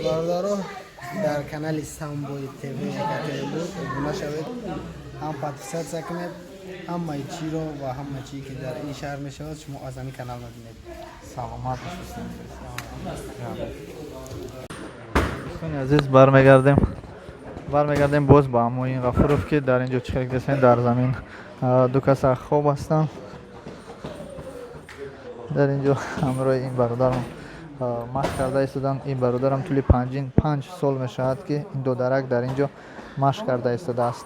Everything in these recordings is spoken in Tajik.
Бародаро, дар канали Самбои ТВ Екатеринбург обуна шавед, ҳам подписаться кунед, ҳамаи чиро ва ҳама чие ки дар ин шаҳр мешавад, шумо аз ҳамин канал мебинед. Саломат бошед. Дӯстони азиз, бармегардем боз ба Муин Ғафуров, ки дар ин ҷо чӣ хел дидем, дар замин ду каса хоб ҳастанд. Дар ин ҷо ҳамроҳи ин бародарам машқ карда истоданд. Ин бародарам тӯли 5 сол мешавад, ки ин додарак дар ин ҷо машқ карда истодааст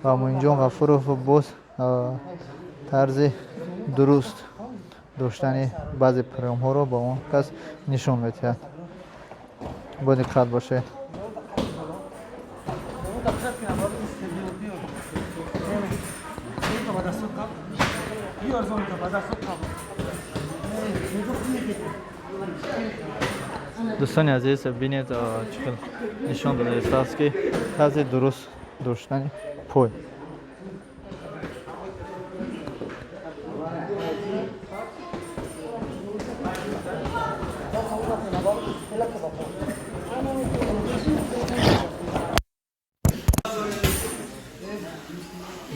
ва Муинҷон Ғафуров боз тарзи дуруст доштани баъзе приёмҳоро ба он кас нишон медиҳад. Бо диққат бошед. Дӯстони азиз, бинед, чӣ хел нишон дода истааст, ки тарзи дуруст доштани пой.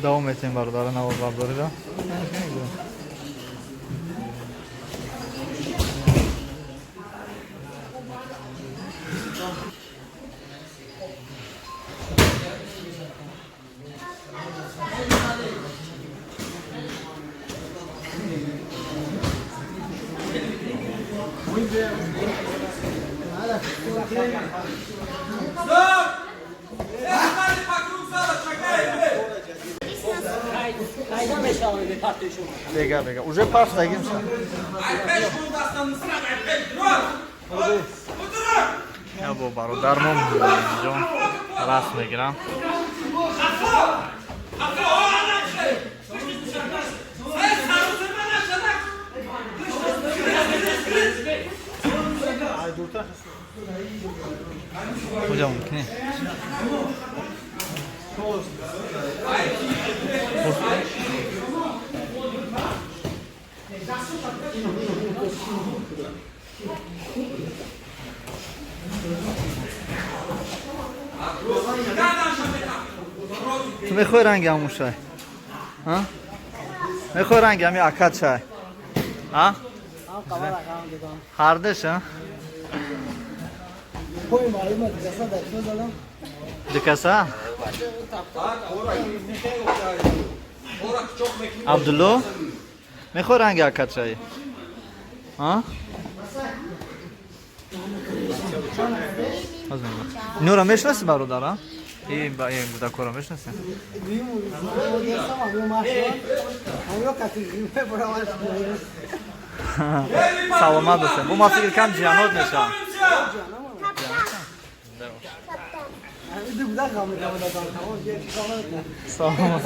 Давом метиҳем, бародаро, наворбардориро. Бега, бега, уже парстагим ша. Я бо бародармон ҷон раст мегирам. Куҷа мумкине? Ту мехоҳӣ ранги ҳамун шай? Мехоҳӣ ранги ҳами акат шай? Ҳардаш? Дукаса? Абдулло, мехоҳӣ ранги акат шай? Инора мешинаси, бародар? Ин гудакора мешинаси? Саломат бошед. Бо ма фикр кам ҷиянот мешавам. Саломат.